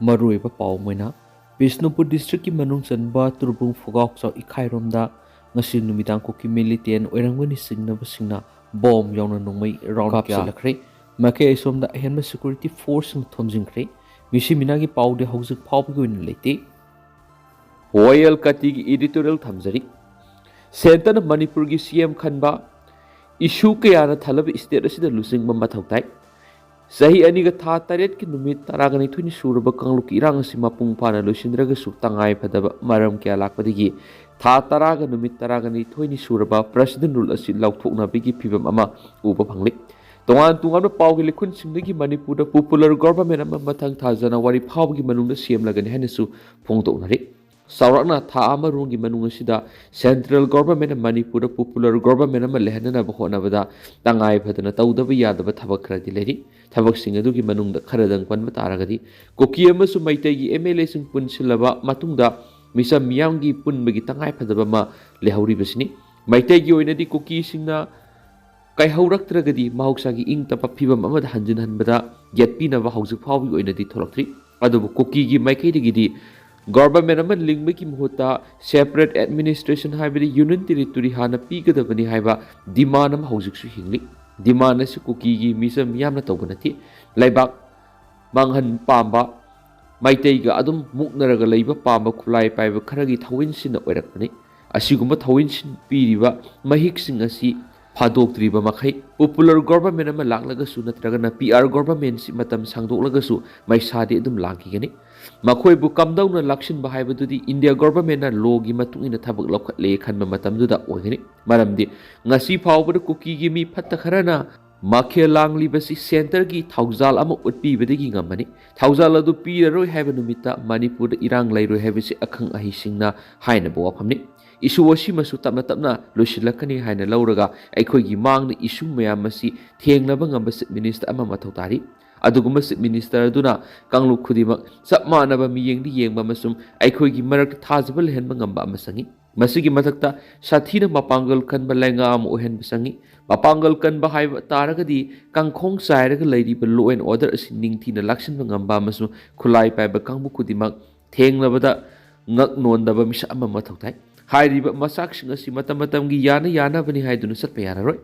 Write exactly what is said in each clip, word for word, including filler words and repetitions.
ꯃꯔꯨꯑꯣꯏꯕ ꯄꯥꯎ ꯑꯃ ꯑꯣꯏꯅ, ꯕꯤꯁꯅꯨꯄꯨꯔ ꯗꯤꯁꯇ꯭ꯔꯤꯛꯀꯤ ꯃꯅꯨꯡ ꯆꯟꯕ ꯇꯨꯔꯕꯨꯡ ꯐꯨꯒꯥꯎꯆꯥꯎ ꯏꯈꯥꯏꯔꯣꯝꯗ ꯉꯁꯤ ꯅꯨꯃꯤꯗꯥꯡ ꯀꯨꯀꯤ ꯃꯤꯂꯤꯇꯦꯟ ꯑꯣꯏꯔꯝꯒꯅꯤ ꯆꯤꯡꯅꯕꯁꯤꯡꯅ ꯕꯣꯝ ꯌꯥꯎꯅ ꯅꯣꯡꯃꯩ ꯔꯥꯎꯟ ꯀꯌꯥ ꯀꯥꯞꯁꯤꯜꯂꯛꯈ꯭ꯔꯦ꯫ ꯃꯥꯏꯀꯩ ꯑꯁꯣꯝꯗ ꯑꯍꯦꯟꯕ ꯁꯦꯀ꯭ꯌꯨꯔꯤꯇꯤ ꯐꯣꯔꯁꯁꯤꯡ ꯊꯣꯝꯖꯤꯟꯈ꯭ꯔꯦ꯫ ꯃꯤꯁꯤ ꯃꯤꯅꯥꯒꯤ ꯄꯥꯎꯗꯤ ꯍꯧꯖꯤꯛ ꯐꯥꯎꯕꯒꯤ ꯑꯣꯏꯅ ꯂꯩꯇꯦ꯫ ꯋꯥꯌꯦꯜ ꯀꯥꯇꯤꯒꯤ ꯏꯗꯤꯇꯣꯔꯤꯌꯦꯜ ꯊꯝꯖꯔꯤ꯫ ꯁꯦꯟꯇꯔꯅ ꯃꯅꯤꯄꯨꯔꯒꯤ ꯁꯤ ꯑꯦꯝ ꯈꯟꯕ, ꯏꯁꯨ ꯀꯌꯥꯅ ꯊꯜꯂꯕ ꯁ꯭ꯇꯦꯠ ꯑꯁꯤꯗ ꯂꯨꯆꯤꯡꯕ ꯃꯊꯧ ꯇꯥꯏ꯫ ꯆꯍꯤ ꯑꯅꯤꯒ ꯊꯥ ꯇꯔꯦꯠꯀꯤ ꯅꯨꯃꯤꯠ ꯇꯔꯥꯒ ꯅꯤꯊꯣꯏꯅꯤ ꯁꯨꯔꯕ ꯀꯥꯡꯂꯨꯞꯀꯤ ꯏꯔꯥꯡ ꯑꯁꯤ ꯃꯄꯨꯡ ꯐꯥꯅ ꯂꯣꯏꯁꯤꯟꯗ꯭ꯔꯒꯁꯨ, ꯇꯉꯥꯏ ꯐꯗꯕ ꯃꯔꯝ ꯀꯌꯥ ꯂꯥꯛꯄꯗꯒꯤ ꯊꯥ ꯇꯔꯥꯒ ꯅꯨꯃꯤꯠ ꯇꯔꯥꯒ ꯅꯤꯊꯣꯏꯅꯤ ꯁꯨꯔꯕ ꯄ꯭ꯔꯁꯤꯗꯦꯟ ꯔꯨꯜ ꯑꯁꯤ ꯂꯥꯎꯊꯣꯛꯅꯕꯒꯤ ꯐꯤꯕꯝ ꯑꯃ ꯎꯕ ꯐꯪꯂꯤ꯫ ꯇꯣꯉꯥꯟ ꯇꯣꯉꯥꯟꯕ ꯄꯥꯎꯒꯤ ꯂꯤꯈꯨꯟꯁꯤꯡꯗꯒꯤ ꯃꯅꯤꯄꯨꯔꯗ ꯄꯣꯄꯨꯂꯔ ꯒꯣꯚꯔꯟꯃꯦꯟꯠ ꯑꯃ ꯃꯊꯪ ꯊꯥ ꯖꯅꯋꯥꯔꯤ ꯐꯥꯎꯕꯒꯤ ꯃꯅꯨꯡꯗ ꯁꯦꯝꯂꯒꯅꯤ ꯍꯥꯏꯅꯁꯨ ꯐꯣꯡꯗꯣꯛꯅꯔꯤ꯫ ꯆꯥꯎꯔꯥꯛꯅ ꯊꯥ ꯑꯃꯔꯣꯝꯒꯤ ꯃꯅꯨꯡ ꯑꯁꯤꯗ ꯁꯦꯟꯇ꯭ꯔꯦꯜ ꯒꯣꯚꯔꯟꯃꯦꯟꯠꯅ ꯃꯅꯤꯄꯨꯔꯗ ꯄꯣꯄꯨꯂꯔ ꯒꯣꯚꯔꯟꯃꯦꯟꯠ ꯑꯃ ꯂꯩꯍꯟꯅꯅꯕ ꯍꯣꯠꯅꯕꯗ ꯇꯉꯥꯏ ꯐꯗꯅ ꯇꯧꯗꯕ ꯌꯥꯗꯕ ꯊꯕꯛ ꯈꯔꯗꯤ ꯂꯩꯔꯤ꯫ ꯊꯕꯛꯁꯤꯡ ꯑꯗꯨꯒꯤ ꯃꯅꯨꯡꯗ ꯈꯔꯗꯪ ꯄꯟꯕ ꯇꯥꯔꯒꯗꯤ, ꯀꯨꯀꯤ ꯑꯃꯁꯨꯡ ꯃꯩꯇꯩꯒꯤ ꯑꯦꯝ ꯑꯦꯜ ꯑꯦꯁꯤꯡ ꯄꯨꯟꯁꯤꯜꯂꯕ ꯃꯇꯨꯡꯗ ꯃꯤꯆꯝ ꯃꯤꯌꯥꯝꯒꯤ ꯄꯨꯟꯕꯒꯤ ꯇꯉꯥꯏ ꯐꯗꯕ ꯑꯃ ꯂꯩꯍꯧꯔꯤꯕꯁꯤꯅꯤ꯫ ꯃꯩꯇꯩꯒꯤ ꯑꯣꯏꯅꯗꯤ ꯀꯨꯀꯤꯁꯤꯡꯅ ꯀꯥꯏꯍꯧꯔꯛꯇ꯭ꯔꯒꯗꯤ ꯃꯍꯧꯁꯥꯒꯤ ꯏꯪ ꯇꯞꯄ ꯐꯤꯕꯝ ꯑꯃꯗ ꯍꯟꯖꯤꯟꯍꯟꯕꯗ ꯌꯦꯠꯄꯤꯅꯕ ꯍꯧꯖꯤꯛ ꯐꯥꯎꯕꯒꯤ ꯑꯣꯏꯅꯗꯤ ꯊꯣꯛꯂꯛꯇ꯭ꯔꯤ꯫ ꯑꯗꯨꯕꯨ ꯀꯨꯀꯤꯒꯤ ꯃꯥꯏꯀꯩꯗꯒꯤꯗꯤ ꯒꯣꯚꯔꯟꯃꯦꯟꯠ ꯑꯃ ꯂꯤꯡꯕꯒꯤ ꯃꯍꯨꯠꯇ ꯁꯦꯄꯔꯦꯠ ꯑꯦꯗꯃꯤꯅꯤꯁꯇ꯭ꯔꯦꯁꯟ, ꯍꯥꯏꯕꯗꯤ ꯌꯨꯅꯤꯌꯟ ꯇꯦꯔꯤꯇꯣꯔꯤ ꯍꯥꯟꯅ ꯄꯤꯒꯗꯕꯅꯤ ꯍꯥꯏꯕ ꯗꯤꯃꯥꯟ ꯑꯃ ꯍꯧꯖꯤꯛꯁꯨ ꯍꯤꯡꯂꯤ꯫ ꯗꯤꯃꯥꯟ ꯑꯁꯤ ꯀꯨꯀꯤꯒꯤ ꯃꯤꯆꯝ ꯃꯤꯌꯥꯝꯅ ꯇꯧꯕ ꯅꯠꯇꯦ꯫ ꯂꯩꯕꯥꯛ ꯃꯥꯡꯍꯟ ꯄꯥꯝꯕ ꯃꯩꯇꯩꯒ ꯑꯗꯨꯝ ꯃꯨꯛꯅꯔꯒ ꯂꯩꯕ ꯄꯥꯝꯕ ꯈꯨꯠꯂꯥꯏ ꯄꯥꯏꯕ ꯈꯔꯒꯤ ꯊꯧꯑꯣꯏꯟꯁꯤꯟꯅ ꯑꯣꯏꯔꯛꯄꯅꯤ꯫ ꯑꯁꯤꯒꯨꯝꯕ ꯊꯧꯑꯣꯏꯟꯁꯤꯟ ꯄꯤꯔꯤꯕ ꯃꯍꯤꯛꯁꯤꯡ ꯑꯁꯤ ꯐꯥꯗꯣꯛꯇ꯭ꯔꯤꯕ ꯃꯈꯩ, ꯄꯣꯄꯨꯂꯔ ꯒꯣꯚꯔꯟꯃꯦꯟꯠ ꯑꯃ ꯂꯥꯛꯂꯒꯁꯨ ꯅꯠꯇ꯭ꯔꯒꯅ ꯄꯤ ꯑꯥꯔ ꯒꯣꯚꯔꯟꯃꯦꯟꯠꯁꯤ ꯃꯇꯝ ꯁꯥꯡꯗꯣꯛꯂꯒꯁꯨ ꯃꯩꯁꯥꯗꯤ ꯑꯗꯨꯝ ꯂꯥꯡꯈꯤꯒꯅꯤ꯫ ꯃꯈꯣꯏꯕꯨ ꯀꯝꯗꯧꯅ ꯂꯥꯛꯁꯤꯟꯕ ꯍꯥꯏꯕꯗꯨꯗꯤ ꯏꯟꯗꯤꯌꯥ ꯒꯣꯚꯔꯟꯃꯦꯟꯠꯅ ꯂꯣꯒꯤ ꯃꯇꯨꯡ ꯏꯟꯅ ꯊꯕꯛ ꯂꯧꯈꯠꯂꯦ ꯈꯟꯕ ꯃꯇꯝꯗꯨꯗ ꯑꯣꯏꯒꯅꯤ꯫ ꯃꯔꯝꯗꯤ ꯉꯁꯤ ꯐꯥꯎꯕꯗ ꯀꯨꯀꯤꯒꯤ ꯃꯤ ꯐꯠꯇ ꯈꯔꯅ ꯃꯈꯦꯜ ꯂꯥꯡꯂꯤꯕꯁꯤ ꯁꯦꯟꯇꯔꯒꯤ ꯊꯧꯖꯥꯜ ꯑꯃ ꯎꯠꯄꯤꯕꯗꯒꯤ ꯉꯝꯕꯅꯤ꯫ ꯊꯧꯖꯥꯜ ꯑꯗꯨ ꯄꯤꯔꯔꯣꯏ ꯍꯥꯏꯕ ꯅꯨꯃꯤꯠꯇ ꯃꯅꯤꯄꯨꯔꯗ ꯏꯔꯥꯡ ꯂꯩꯔꯣꯏ ꯍꯥꯏꯕꯁꯤ ꯑꯈꯪ ꯑꯍꯩꯁꯤꯡꯅ ꯍꯥꯏꯅꯕ ꯋꯥꯐꯝꯅꯤ꯫ ꯏꯁꯨ ꯑꯁꯤꯃꯁꯨ ꯇꯞꯅ ꯇꯞꯅ ꯂꯣꯏꯁꯤꯜꯂꯛꯀꯅꯤ ꯍꯥꯏꯅ ꯂꯧꯔꯒ, ꯑꯩꯈꯣꯏꯒꯤ ꯃꯥꯡꯗ ꯏꯁꯨ ꯃꯌꯥꯝ ꯑꯁꯤ ꯊꯦꯡꯅꯕ ꯉꯝꯕ ꯆꯤꯐ ꯃꯤꯅꯤꯁꯇꯔ ꯑꯃ ꯃꯊꯧ ꯇꯥꯔꯤ꯫ ꯑꯗꯨꯒꯨꯝꯕ ꯆꯤꯐ ꯃꯤꯅꯤꯁꯇꯔ ꯑꯗꯨꯅ ꯀꯥꯡꯂꯨꯞ ꯈꯨꯗꯤꯡꯃꯛ ꯆꯞ ꯃꯥꯟꯅꯕ ꯃꯤꯠꯌꯦꯡꯗ ꯌꯦꯡꯕ ꯑꯃꯁꯨꯡ ꯑꯩꯈꯣꯏꯒꯤ ꯃꯔꯛꯇ ꯊꯥꯖꯕ ꯂꯩꯍꯟꯕ ꯉꯝꯕ ꯑꯃ ꯆꯪꯏ꯫ ꯃꯁꯤꯒꯤ ꯃꯊꯛꯇ, ꯁꯥꯊꯤꯅ ꯃꯄꯥꯡꯒꯜ ꯀꯟꯕ ꯂꯩꯉꯥꯛ ꯑꯃ ꯑꯣꯏꯍꯟꯕ ꯆꯪꯏ꯫ ꯃꯄꯥꯡꯒꯜ ꯀꯟꯕ ꯍꯥꯏꯕ ꯇꯥꯔꯒꯗꯤ ꯀꯥꯡꯈꯣꯡ ꯆꯥꯏꯔꯒ ꯂꯩꯔꯤꯕ law and order ꯑꯁꯤ ꯅꯤꯡꯊꯤꯅ ꯂꯥꯛꯁꯤꯟꯕ ꯉꯝꯕ ꯑꯃꯁꯨꯡ ꯈꯨꯠꯂꯥꯏ ꯄꯥꯏꯕ ꯀꯥꯡꯕꯨ ꯈꯨꯗꯤꯡꯃꯛ ꯊꯦꯡꯂꯕꯗ ꯉꯛ ꯅꯣꯟꯗꯕ ꯃꯤꯁꯛ ꯑꯃ ꯃꯊꯧ ꯇꯥꯏ꯫ ꯍꯥꯏꯔꯤꯕ ꯃꯆꯥꯛꯁꯤꯡ ꯑꯁꯤ ꯃꯇꯝ ꯃꯇꯝꯒꯤ ꯌꯥꯅ ꯌꯥꯅꯕꯅꯤ ꯍꯥꯏꯗꯨꯅ ꯆꯠꯄ ꯌꯥꯔꯔꯣꯏ꯫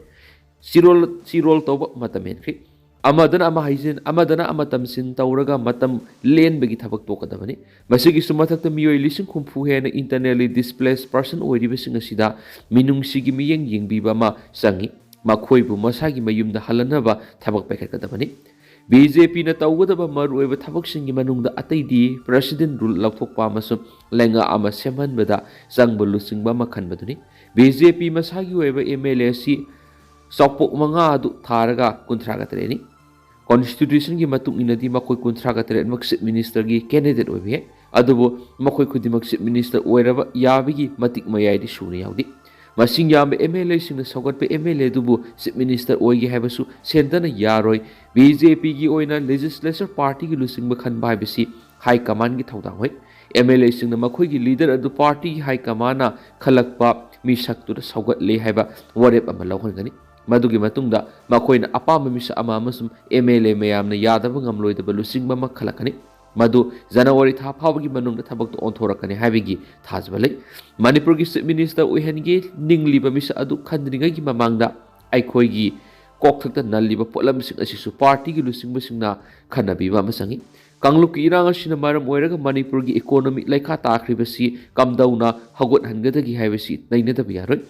ꯆꯤꯔꯣꯜ ꯆꯤꯔꯣꯜ ꯇꯧꯕ ꯃꯇꯝ ꯍꯦꯟꯈ꯭ꯔꯦ꯫ ꯑꯃꯗꯅ ꯑꯃ ꯍꯥꯏꯖꯤꯟ, ꯑꯃꯗꯅ ꯑꯃ ꯇꯝꯁꯤꯟ ꯇꯧꯔꯒ ꯃꯇꯝ ꯂꯦꯟꯕꯒꯤ ꯊꯕꯛ ꯇꯣꯛꯀꯗꯕꯅꯤ꯫ ꯃꯁꯤꯒꯤꯁꯨ ꯃꯊꯛꯇ ꯃꯤꯑꯣꯏ ꯂꯤꯁꯤꯡ ꯍꯨꯝꯐꯨ ꯍꯦꯟꯅ internally displaced person ꯑꯣꯏꯔꯤꯕꯁꯤꯡ ꯑꯁꯤꯗ ꯃꯤꯅꯨꯡꯁꯤꯒꯤ ꯃꯤꯠꯌꯦꯡ ꯌꯦꯡꯕꯤꯕ ꯑꯃ ꯆꯪꯏ꯫ ꯃꯈꯣꯏꯕꯨ ꯃꯁꯥꯒꯤ ꯃꯌꯨꯝꯗ ꯍꯜꯂꯅꯕ ꯊꯕꯛ ꯄꯥꯏꯈꯠꯀꯗꯕꯅꯤ꯫ ꯕꯤ ꯖꯦ ꯄꯤꯅ ꯇꯧꯒꯗꯕ ꯃꯔꯨꯑꯣꯏꯕ ꯊꯕꯛꯁꯤꯡꯒꯤ ꯃꯅꯨꯡꯗ ꯑꯇꯩꯗꯤ President Rule ꯂꯧꯊꯣꯛꯄ ꯑꯃꯁꯨꯡ ꯂꯩꯉꯥꯛ ꯑꯃ ꯁꯦꯝꯍꯟꯕꯗ ꯆꯪꯕ ꯂꯨꯆꯤꯡꯕ ꯑꯃ ꯈꯟꯕꯗꯨꯅꯤ꯫ ꯕꯤ ꯖꯦ ꯄꯤ ꯃꯁꯥꯒꯤ ꯑꯣꯏꯕ ꯑꯦꯝ ꯑꯦꯜ ꯑꯦ ꯑꯁꯤ ꯆꯥꯎꯄꯣꯛ ꯃꯉꯥ ꯑꯗꯨ ꯊꯥꯔꯒ ꯀꯨꯟꯊ꯭ꯔꯥꯒ ꯇꯔꯦꯠꯅꯤ꯫ Constitutionꯒꯤ ꯃꯇꯨꯡ ꯏꯟꯅꯗꯤ ꯃꯈꯣꯏ ꯀꯨꯟꯊ꯭ꯔꯥꯒ ꯇꯔꯦꯠꯃꯛ Chief Ministerꯒꯤ candidate ꯑꯣꯏꯕ ꯌꯥꯏ꯫ ꯑꯗꯨꯕꯨ ꯃꯈꯣꯏ ꯈꯨꯗꯤꯡꯃꯛ Chief Minister ꯑꯣꯏꯔꯕ ꯌꯥꯕꯒꯤ ꯃꯇꯤꯛ ꯃꯌꯥꯏꯗꯤ ꯁꯨꯅ ꯌꯥꯎꯗꯦ꯫ ꯃꯁꯤꯡ ꯌꯥꯝꯕ ꯑꯦꯝ ꯑꯦꯜ ꯑꯦꯁꯤꯡꯅ ꯁꯧꯒꯠꯄ ꯑꯦꯝ ꯑꯦꯜ ꯑꯦ ꯑꯗꯨꯕꯨ Chief Minister ꯑꯣꯏꯒꯦ ꯍꯥꯏꯕꯁꯨ ꯁꯦꯟꯇꯅ ꯌꯥꯔꯣꯏ꯫ ꯕꯤ ꯖꯦ ꯄꯤꯒꯤ ꯑꯣꯏꯅ Legislature Partyꯒꯤ ꯂꯨꯆꯤꯡꯕ ꯈꯟꯕ ꯍꯥꯏꯕꯁꯤ High Commandꯒꯤ ꯊꯧꯗꯥꯡ ꯑꯣꯏ꯫ ꯑꯦꯝ ꯑꯦꯜ ꯑꯦꯁꯤꯡꯅ ꯃꯈꯣꯏꯒꯤ leader ꯑꯗꯨ partyꯒꯤ High Commandꯅ ꯈꯜꯂꯛꯄ ꯃꯤꯁꯛꯇꯨꯗ ꯁꯧꯒꯠꯂꯦ ꯍꯥꯏꯕ ꯋꯥꯔꯦꯞ ꯑꯃ ꯂꯧꯍꯟꯒꯅꯤ꯫ ꯃꯗꯨꯒꯤ ꯃꯇꯨꯡꯗ ꯃꯈꯣꯏꯅ ꯑꯄꯥꯝꯕ ꯃꯤꯁꯛ ꯑꯃ ꯑꯃꯁꯨꯡ ꯑꯦꯝ ꯑꯦꯜ ꯑꯦ ꯃꯌꯥꯝꯅ ꯌꯥꯗꯕ ꯉꯝꯂꯣꯏꯗꯕ ꯂꯨꯆꯤꯡꯕ ꯑꯃ ꯈꯜꯂꯛꯀꯅꯤ꯫ ꯃꯗꯨ ꯖꯅꯋꯥꯔꯤ ꯊꯥ ꯐꯥꯎꯕꯒꯤ ꯃꯅꯨꯡꯗ ꯊꯕꯛꯇ ꯑꯣꯟꯊꯣꯔꯛꯀꯅꯤ ꯍꯥꯏꯕꯒꯤ ꯊꯥꯖꯕ ꯂꯩ꯫ ꯃꯅꯤꯄꯨꯔꯒꯤ Chief Minister ꯑꯣꯏꯍꯟꯒꯦ ꯅꯤꯡꯂꯤꯕ ꯃꯤꯁꯛ ꯑꯗꯨ ꯈꯟꯗ꯭ꯔꯤꯉꯩꯒꯤ ꯃꯃꯥꯡꯗ ꯑꯩꯈꯣꯏꯒꯤ ꯀꯣꯛꯊꯛꯇ ꯅꯜꯂꯤꯕ ꯄꯣꯠꯂꯝꯁꯤꯡ ꯑꯁꯤꯁꯨ partyꯒꯤ ꯂꯨꯆꯤꯡꯕꯁꯤꯡꯅ ꯈꯟꯅꯕꯤꯕ ꯑꯃ ꯆꯪꯏ꯫ ꯀꯥꯡꯂꯨꯞꯀꯤ ꯏꯔꯥꯡ ꯑꯁꯤꯅ ꯃꯔꯝ ꯑꯣꯏꯔꯒ ꯃꯅꯤꯄꯨꯔꯒꯤ economy ꯂꯩꯈꯥ ꯇꯥꯈ꯭ꯔꯤꯕꯁꯤ ꯀꯝꯗꯧꯅ ꯍꯧꯒꯠꯍꯟꯒꯗꯒꯦ ꯍꯥꯏꯕꯁꯤ ꯅꯩꯅꯗꯕ ꯌꯥꯔꯣꯏ꯫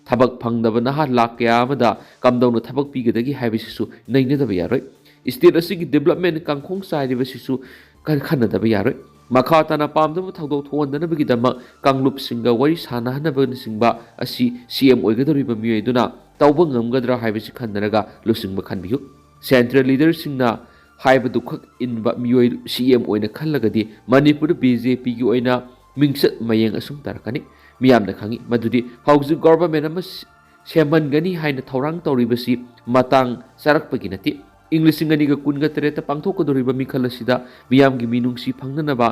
ꯊꯕꯛ ꯐꯪꯗꯕ ꯅꯍꯥ ꯂꯥꯈ ꯀꯌꯥ ꯑꯃꯗ ꯀꯝꯗꯧꯅ ꯊꯕꯛ ꯄꯤꯒꯗꯒꯦ ꯍꯥꯏꯕꯁꯤꯁꯨ ꯅꯩꯅꯗꯕ ꯌꯥꯔꯣꯏ꯫ State ꯑꯁꯤꯒꯤ development ꯀꯥꯡꯈꯣꯡ ꯆꯥꯏꯔꯤꯕꯁꯤꯁꯨ ꯈꯟ-, ꯈꯟꯅꯗꯕ ꯌꯥꯔꯣꯏ꯫ ꯃꯈꯥ ꯇꯥꯅ ꯄꯥꯝꯗꯕ ꯊꯧꯗꯣꯛ ꯊꯣꯛꯍꯟꯗꯅꯕꯒꯤꯗꯃꯛ ꯀꯥꯡꯂꯨꯞꯁꯤꯡꯒ ꯋꯥꯔꯤ ꯁꯥꯅꯍꯟꯅꯕꯅꯆꯤꯡꯕ ꯑꯁꯤ ꯁꯤ ꯑꯦꯝ ꯑꯣꯏꯒꯗꯧꯔꯤꯕ ꯃꯤꯑꯣꯏ ꯑꯗꯨꯅ ꯇꯧꯕ ꯉꯝꯒꯗ꯭ꯔꯥ ꯍꯥꯏꯕꯁꯤ ꯈꯟꯅꯔꯒ ꯂꯨꯆꯤꯡꯕ ꯈꯟꯕꯤꯌꯨ꯫ Central leaderꯁꯤꯡꯅ ꯍꯥꯏꯕꯗꯨ ꯈꯛ ꯏꯟꯕ ꯃꯤꯑꯣꯏ ꯁꯤ ꯑꯦꯝ ꯑꯣꯏꯅ ꯈꯜꯂꯒꯗꯤ ꯃꯅꯤꯄꯨꯔꯗ ꯕꯤ ꯖꯦ ꯄꯤꯒꯤ ꯑꯣꯏꯅ ꯃꯤꯡꯆꯠ ꯃꯌꯦꯡ ꯑꯁꯨꯝ ꯇꯥꯔꯛꯀꯅꯤ꯫ ꯃꯤꯌꯥꯝꯅ ꯈꯪꯏ ꯃꯗꯨꯗꯤ ꯍꯧꯖꯤꯛ government ꯑꯃ ꯁꯦꯝꯍꯟꯒꯅꯤ ꯍꯥꯏꯅ ꯊꯧꯔꯥꯡ ꯇꯧꯔꯤꯕꯁꯤ ꯃꯇꯥꯡ ꯆꯥꯔꯛꯄꯒꯤ ꯅꯠꯇꯦ꯫ ꯏꯪ ꯂꯤꯁꯤꯡ ꯑꯅꯤꯒ ꯀꯨꯟꯒ ꯇꯔꯦꯠꯇ ꯄꯥꯡꯊꯣꯛꯀꯗꯧꯔꯤꯕ ꯃꯤꯈꯜ ꯑꯁꯤꯗ ꯃꯤꯌꯥꯝꯒꯤ ꯃꯤꯅꯨꯡꯁꯤ ꯐꯪꯅꯅꯕ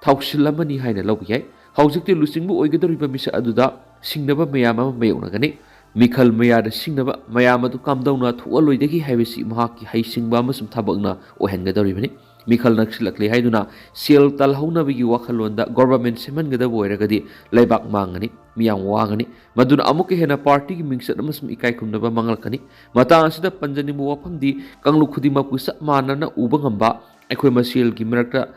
ꯊꯧꯁꯤꯜ ꯑꯃꯅꯤ ꯍꯥꯏꯅ ꯂꯧꯕ ꯌꯥꯏ꯫ ꯍꯧꯖꯤꯛꯇꯤ ꯂꯨꯆꯤꯡꯕ ꯑꯣꯏꯒꯗꯧꯔꯤꯕ ꯃꯤꯁꯛ ꯑꯗꯨꯗ ꯁꯤꯡꯅꯕ ꯃꯌꯥꯝ ꯑꯃ ꯃꯥꯌꯣꯛꯅꯒꯅꯤ꯫ ꯃꯤꯈꯜ ꯃꯌꯥꯗ ꯁꯤꯡꯅꯕ, ꯃꯌꯥꯝ ꯑꯗꯨ ꯀꯝꯗꯧꯅ ꯊꯣꯛꯍꯜꯂꯣꯏꯗꯒꯦ ꯍꯥꯏꯕꯁꯤ ꯃꯍꯥꯛꯀꯤ ꯍꯩꯁꯤꯡꯕ ꯑꯃꯁꯨꯡ ꯊꯕꯛꯅ ꯑꯣꯏꯍꯟꯒꯗꯧꯔꯤꯕꯅꯤ꯫ ꯃꯤꯈꯜ ꯅꯛꯁꯤꯜꯂꯛꯂꯦ ꯍꯥꯏꯗꯨꯅ ꯁꯦꯜ ꯇꯥꯜꯍꯧꯅꯕꯒꯤ ꯋꯥꯈꯜꯂꯣꯟꯗ ꯒꯣꯚꯔꯟꯃꯦꯟꯠ ꯁꯦꯝꯍꯟꯒꯗꯕ ꯑꯣꯏꯔꯒꯗꯤ ꯂꯩꯕꯥꯛ ꯃꯥꯡꯒꯅꯤ, ꯃꯤꯌꯥꯝ ꯋꯥꯒꯅꯤ꯫ ꯃꯗꯨꯅ ꯑꯃꯨꯛꯀ ꯍꯦꯟꯅ ꯄꯥꯔꯇꯤꯒꯤ ꯃꯤꯡꯆꯠ ꯑꯃꯁꯨꯡ ꯏꯀꯥꯏ ꯈꯨꯝꯅꯕ ꯃꯥꯡꯂꯛꯀꯅꯤ꯫ ꯃꯇꯥꯡ ꯑꯁꯤꯗ ꯄꯟꯖꯅꯤꯡꯕ ꯋꯥꯐꯝꯗꯤ, ꯀꯥꯡꯂꯨꯞ ꯈꯨꯗꯤꯡꯃꯛꯄꯨ ꯆꯞ ꯃꯥꯟꯅꯅ ꯎꯕ ꯉꯝꯕ, ꯑꯩꯈꯣꯏ ꯃꯁꯦꯜꯒꯤ ꯃꯔꯛꯇ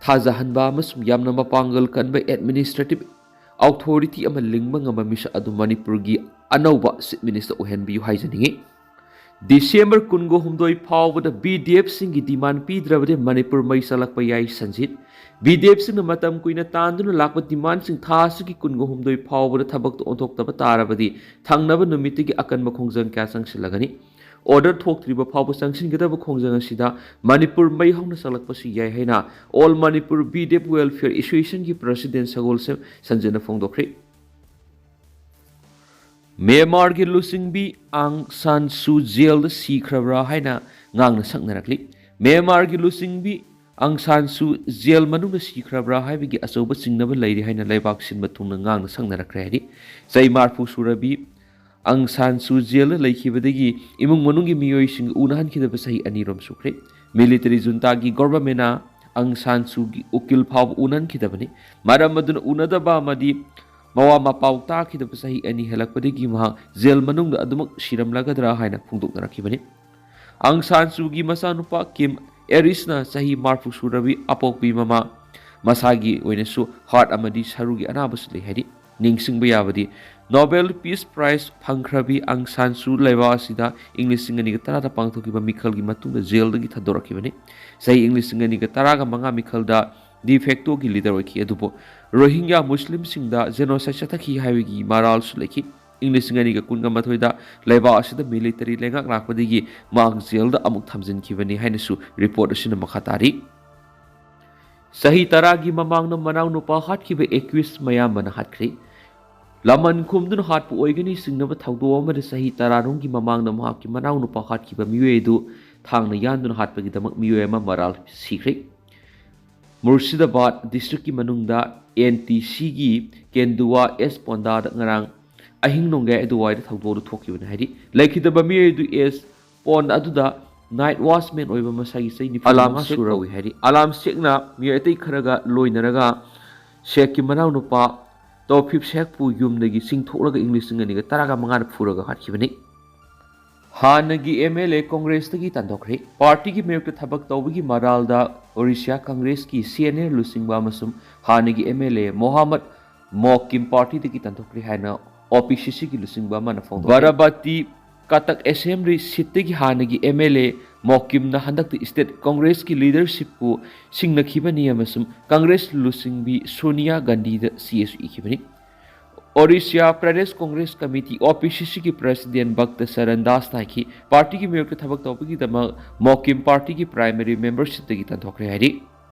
ꯊꯥꯖꯍꯟꯕ ꯑꯃꯁꯨꯡ ꯌꯥꯝꯅ ꯃꯄꯥꯡꯒꯜ ꯀꯟꯕ ꯑꯦꯗꯃꯤꯅꯤꯁꯇ꯭ꯔꯦꯇꯤꯚ ꯑꯣꯊꯣꯔꯤꯇꯤ ꯑꯃ ꯂꯤꯡꯕ ꯉꯝꯕ ꯃꯤꯁꯛ ꯑꯗꯨ ꯃꯅꯤꯄꯨꯔꯒꯤ ꯑꯅꯧꯕ ꯆꯤꯐ ꯃꯤꯅꯤꯁꯇꯔ ꯑꯣꯏꯍꯟꯕꯤꯌꯨ ꯍꯥꯏꯖꯅꯤꯡꯏ꯫ ꯗꯤꯁꯦꯝꯕꯔ ꯀꯨꯟꯒ ꯍꯨꯝꯗꯣꯏ ꯐꯥꯎꯕꯗ ꯕꯤ ꯗꯤ ꯑꯦꯐꯁꯤꯡꯒꯤ ꯗꯤꯃꯥꯟ ꯄꯤꯗ꯭ꯔꯕꯗꯤ ꯃꯅꯤꯄꯨꯔ ꯃꯩ ꯆꯥꯛꯂꯛꯄ ꯌꯥꯏ, ꯁꯟꯖꯤꯠ꯫ ꯕꯤ ꯗꯤ ꯑꯦꯐꯁꯤꯡꯅ ꯃꯇꯝ ꯀꯨꯏꯅ ꯇꯥꯟꯗꯨꯅ ꯂꯥꯛꯄ ꯗꯤꯃꯥꯟꯁꯤꯡ ꯊꯥ ꯑꯁꯤꯒꯤ ꯀꯨꯟꯒ ꯍꯨꯝꯗꯣꯏ ꯐꯥꯎꯕꯗ ꯊꯕꯛꯇ ꯑꯣꯟꯊꯣꯛꯇꯕ ꯇꯥꯔꯕꯗꯤ ꯊꯪꯅꯕ ꯅꯨꯃꯤꯠꯇꯒꯤ ꯑꯀꯟꯕ ꯈꯣꯡꯖꯪ ꯀꯌꯥ ꯆꯪꯁꯤꯜꯂꯒꯅꯤ꯫ ꯑꯣꯔꯗꯔ ꯊꯣꯛꯇ꯭ꯔꯤꯕ ꯐꯥꯎꯕ ꯆꯪꯁꯤꯟꯒꯗꯕ ꯈꯣꯡꯖꯪ ꯑꯁꯤꯗ ꯃꯅꯤꯄꯨꯔ ꯃꯩ ꯍꯧꯅ ꯆꯥꯛꯂꯛꯄꯁꯨ ꯌꯥꯏ ꯍꯥꯏꯅ all Manipur B D F welfare ꯑꯦꯁꯣꯁꯤꯌꯦꯁꯟꯒꯤ ꯄ꯭ꯔꯁꯤꯗꯦꯟꯠ ꯁꯒꯣꯜꯁꯦꯝ ꯁꯟꯖꯤꯠꯅ ꯐꯣꯡꯗꯣꯛꯈ꯭ꯔꯦ꯫ ꯃ꯭ꯌꯥꯟꯃꯥꯔꯒꯤ ꯂꯨꯆꯤꯡꯕꯤ ꯑꯥꯡ ꯁꯥꯟ ꯁꯨ ꯖꯦꯜꯗ ꯁꯤꯈ꯭ꯔꯕ꯭ꯔꯥ ꯍꯥꯏꯅ ꯉꯥꯡꯅ ꯁꯛꯅꯔꯛꯂꯤ꯫ ꯃ꯭ꯌꯥꯟꯃꯥꯔꯒꯤ ꯂꯨꯆꯤꯡꯕꯤ ꯑꯥꯡ ꯁꯥꯟ ꯁꯨ ꯖꯦꯜ ꯃꯅꯨꯡꯗ ꯁꯤꯈ꯭ꯔꯕ꯭ꯔꯥ ꯍꯥꯏꯕꯒꯤ ꯑꯆꯧꯕ ꯆꯤꯡꯅꯕ ꯂꯩꯔꯤ ꯍꯥꯏꯅ ꯂꯩꯕꯥꯛ ꯁꯤꯟꯕ ꯊꯨꯡꯅ ꯉꯥꯡꯅ ꯁꯛꯅꯔꯛꯈ꯭ꯔꯦ ꯍꯥꯏꯔꯤ꯫ ꯆꯍꯤ ꯃꯔꯤꯐꯨ ꯁꯨꯔꯕꯤ ꯑꯪ ꯁꯥꯟ ꯁꯨ ꯖꯦꯜꯗ ꯂꯩꯈꯤꯕꯗꯒꯤ ꯏꯃꯨꯡ ꯃꯅꯨꯡꯒꯤ ꯃꯤꯑꯣꯏꯁꯤꯡꯒ ꯎꯅꯍꯟꯈꯤꯗꯕ ꯆꯍꯤ ꯑꯅꯤꯔꯣꯝ ꯁꯨꯈ꯭ꯔꯦ꯫ ꯃꯤꯂꯤꯇꯔꯤ ꯖꯨꯟꯇꯥꯒꯤ ꯒꯣꯚꯔꯟꯃꯦꯟꯅ ꯑꯪ ꯁꯥꯟ ꯁꯨꯒꯤ ꯎꯀꯤꯜ ꯐꯥꯎꯕ ꯎꯅꯍꯟꯈꯤꯗꯕꯅꯤ꯫ ꯃꯔꯝ ꯑꯗꯨꯅ ꯎꯅꯗꯕ ꯑꯃꯗꯤ ꯃꯋꯥ ꯃꯄꯥꯎ ꯇꯥꯈꯤꯗꯕ ꯆꯍꯤ ꯑꯅꯤ ꯍꯦꯜꯂꯛꯄꯗꯒꯤ ꯃꯍꯥꯛ ꯖꯦꯜ ꯃꯅꯨꯡꯗ ꯑꯗꯨꯃꯛ ꯁꯤꯔꯝꯂꯒꯗ꯭ꯔꯥ ꯍꯥꯏꯅ ꯐꯣꯡꯗꯣꯛꯅꯔꯛꯈꯤꯕꯅꯤ꯫ ꯑꯪ ꯁꯥꯟ ꯁꯨꯒꯤ ꯃꯆꯥꯅꯨꯄꯥ ꯀꯤꯝ ꯑꯦꯔꯤꯁꯅ ꯆꯍꯤ ꯃꯔꯤꯐꯨ ꯁꯨꯔꯕꯤ ꯑꯄꯣꯛꯄꯤ ꯃꯃꯥ ꯃꯁꯥꯒꯤ ꯑꯣꯏꯅꯁꯨ ꯍꯥꯔꯠ ꯑꯃꯗꯤ ꯁꯔꯨꯒꯤ ꯑꯅꯥꯕꯁꯨ ꯂꯩ ꯍꯥꯏꯔꯤ꯫ ꯅꯤꯡꯁꯤꯡꯕ ꯌꯥꯕꯗꯤ, ꯅꯣꯕꯦꯜ ꯄꯤꯁ ꯄ꯭ꯔꯥꯏꯖ ꯐꯪꯈ꯭ꯔꯕꯤ ꯑꯪ ꯁꯥꯟ ꯁꯨ ꯂꯩꯕꯥꯛ ꯑꯁꯤꯗ ꯏꯪ ꯂꯤꯁꯤꯡ ꯑꯅꯤꯒ ꯇꯔꯥꯗ ꯄꯥꯡꯊꯣꯛꯈꯤꯕ ꯃꯤꯈꯜꯒꯤ ꯃꯇꯨꯡꯗ ꯖꯦꯜꯗꯒꯤ ꯊꯥꯗꯣꯔꯛꯈꯤꯕꯅꯤ꯫ ꯆꯍꯤ ꯏꯪ ꯂꯤꯁꯤꯡ ꯑꯅꯤꯒ ꯇꯔꯥꯒ ꯃꯉꯥ ꯃꯤꯈꯜꯗ ꯗꯤ ꯐꯦꯛꯇꯣꯒꯤ ꯂꯤꯗꯔ ꯑꯣꯏꯈꯤ, ꯑꯗꯨꯕꯨ ꯔꯣꯍꯤꯡꯒ꯭ꯌꯥ ꯃꯨꯁꯂꯤꯝꯁꯤꯡꯗ ꯖꯦꯅꯣꯁꯥꯏꯗ ꯆꯠꯊꯈꯤ ꯍꯥꯏꯕꯒꯤ ꯃꯔꯥꯜꯁꯨ ꯂꯩꯈꯤ꯫ ꯏꯪ ꯂꯤꯁꯤꯡ ꯑꯅꯤꯒ ꯀꯨꯟꯒ ꯃꯥꯊꯣꯏꯗ ꯂꯩꯕꯥꯛ ꯑꯁꯤꯗ ꯃꯤꯂꯤꯇꯔꯤ ꯂꯩꯉꯥꯛ ꯂꯥꯛꯄꯗꯒꯤ ꯃꯍꯥꯛ ꯖꯦꯜꯗ ꯑꯃꯨꯛ ꯊꯝꯖꯤꯟꯈꯤꯕꯅꯤ ꯍꯥꯏꯅꯁꯨ ꯔꯤꯄꯣꯔꯠ ꯑꯁꯤꯅ ꯃꯈꯥ ꯇꯥꯔꯤ꯫ ꯆꯍꯤ ꯇꯔꯥꯒꯤ ꯃꯃꯥꯡꯗ ꯃꯅꯥꯎꯅꯨꯄꯥ ꯍꯥꯠꯈꯤꯕ ꯑꯦꯀ꯭ꯌꯨꯁ ꯃꯌꯥꯝꯕꯅ ꯍꯥꯠꯈ꯭ꯔꯦ꯫ ꯂꯃꯟ ꯈꯨꯝꯗꯨꯅ ꯍꯥꯠꯄ ꯑꯣꯏꯒꯅꯤ ꯆꯤꯡꯅꯕ ꯊꯧꯗꯣꯛ ꯑꯃꯗ ꯆꯍꯤ ꯇꯔꯥꯔꯣꯝꯒꯤ ꯃꯃꯥꯡꯗ ꯃꯍꯥꯛꯀꯤ ꯃꯅꯥꯎꯅꯨꯄꯥ ꯍꯥꯠꯈꯤꯕ ꯃꯤꯑꯣꯏ ꯑꯗꯨ ꯊꯥꯡꯅ ꯌꯥꯟꯗꯨꯅ ꯍꯥꯠꯄꯒꯤꯗꯃꯛ ꯃꯤꯑꯣꯏ ꯑꯃ ꯃꯔꯥꯜ ꯁꯤꯈ꯭ꯔꯦ꯫ ꯃꯨꯔꯁꯤꯗꯥꯕꯥꯗ ꯗꯤꯁꯇ꯭ꯔꯤꯛꯀꯤ ꯃꯅꯨꯡꯗ ꯑꯦꯟ ꯇꯤ ꯁꯤꯒꯤ ꯀꯦꯟꯗꯨꯋꯥ ꯑꯦꯁ ꯄꯣꯟꯗꯥꯗ ꯉꯔꯥꯡ ꯑꯍꯤꯡ ꯅꯣꯡꯌꯥꯏ ꯑꯗꯨꯋꯥꯏꯗ ꯊꯧꯗꯣꯛ ꯑꯗꯨ ꯊꯣꯛꯈꯤꯕꯅꯤ ꯍꯥꯏꯔꯤ꯫ ꯂꯩꯈꯤꯗꯕ ꯃꯤꯑꯣꯏ ꯑꯗꯨ ꯑꯦꯁ ꯄꯣꯟ ꯑꯗꯨꯗ ꯅꯥꯏꯠ ꯋꯥꯆꯃꯦꯟ ꯑꯣꯏꯕ ꯃꯁꯥꯒꯤ ꯆꯍꯤ ꯅꯤꯐꯨ ꯃꯉꯥ ꯁꯨꯔꯧꯏ ꯍꯥꯏꯔꯤ꯫ ꯑꯂꯥꯝ ꯁꯦꯛꯅ ꯃꯤꯑꯣꯏ ꯑꯇꯩ ꯈꯔꯒ ꯂꯣꯏꯅꯔꯒ ꯁꯦꯛꯀꯤ ꯃꯅꯥꯎꯅꯨꯄꯥ ꯇꯣꯐꯤꯞ ꯁꯦꯛꯄꯨ ꯌꯨꯝꯗꯒꯤ ꯆꯤꯡꯊꯣꯛꯂꯒ ꯏꯪ ꯂꯤꯁꯤꯡ ꯑꯅꯤꯒ ꯇꯔꯥꯒ ꯃꯉꯥꯗ ꯐꯨꯔꯒ ꯍꯥꯠꯈꯤꯕꯅꯤ꯫ ꯍꯥꯟꯅꯒꯤ ꯑꯦꯝ ꯑꯦꯜ ꯑꯦ ꯀꯣꯡꯒ꯭ꯔꯦꯁꯇꯒꯤ ꯇꯥꯟꯊꯣꯛꯈ꯭ꯔꯦ꯫ ꯄꯥꯔꯇꯤꯒꯤ ꯃꯥꯌꯣꯛꯇ ꯊꯕꯛ ꯇꯧꯕꯒꯤ ꯃꯔꯥꯜꯗ ꯑꯣꯔꯤꯁꯤꯌꯥ ꯀꯪꯒ꯭ꯔꯦꯁꯀꯤ ꯁꯦꯅꯤꯌꯔ ꯂꯨꯆꯤꯡꯕ ꯑꯃꯁꯨꯡ ꯍꯥꯟꯅꯒꯤ ꯑꯦꯝ ꯑꯦꯜ ꯑꯦ ꯃꯣꯍꯥꯃꯗ ꯃꯣꯀꯤꯝ ꯄꯥꯔꯇꯤꯗꯒꯤ ꯇꯥꯟꯊꯣꯛꯈ꯭ꯔꯦ ꯍꯥꯏꯅ ꯑꯣ ꯄꯤ ꯁꯤ ꯁꯤꯒꯤ ꯂꯨꯆꯤꯡꯕ ꯑꯃꯅ ꯐꯣꯡꯗꯣꯛꯈꯤ꯫ ꯕꯥꯔꯥꯕꯥꯇꯤ ꯀꯇꯛ ꯑꯦꯁꯦꯝꯕ꯭ꯂꯤ ꯁꯤꯠꯇꯒꯤ ꯍꯥꯟꯅꯒꯤ ꯑꯦꯝ ꯑꯦꯜ ꯑꯦ ꯃꯣꯀꯤꯝꯅ ꯍꯟꯗꯛꯇ ꯁ꯭ꯇꯦꯠ ꯀꯣꯡꯒ꯭ꯔꯦꯁꯀꯤ ꯂꯤꯗꯔꯁꯤꯞꯄꯨ ꯁꯤꯡꯅꯈꯤꯕꯅꯤ ꯑꯃꯁꯨꯡ ꯀꯪꯒ꯭ꯔꯦꯁ ꯂꯨꯆꯤꯡꯕꯤ ꯁꯣꯅꯤꯌꯥ ꯒꯥꯟꯙꯤꯗ ꯆꯦꯁꯨ ꯏꯈꯤꯕꯅꯤ꯫ ꯑꯣꯔꯤꯁꯤꯌꯥ ꯄ꯭ꯔꯗꯦꯁ ꯀꯣꯡꯒ꯭ꯔꯦꯁ ꯀꯃꯤꯇꯤ, ꯑꯣ ꯄꯤ ꯁꯤ ꯁꯤꯒꯤ ꯄ꯭ꯔꯁꯤꯗꯦꯟ ꯚꯛꯇ ꯁꯔꯟ ꯗꯥꯁꯅ ꯍꯥꯏꯈꯤ, ꯄꯥꯔꯇꯤꯒꯤ ꯃꯥꯌꯣꯛꯇ ꯊꯕꯛ ꯇꯧꯕꯒꯤꯗꯃꯛ ꯃꯣꯀꯤꯝ ꯄꯥꯔꯇꯤꯒꯤ ꯄ꯭ꯔꯥꯏꯃꯔꯤ ꯃꯦꯝꯕꯔꯁꯤꯞꯇꯒꯤ ꯇꯥꯟꯊꯣꯛꯈ꯭ꯔꯦ ꯍꯥꯏꯔꯤ꯫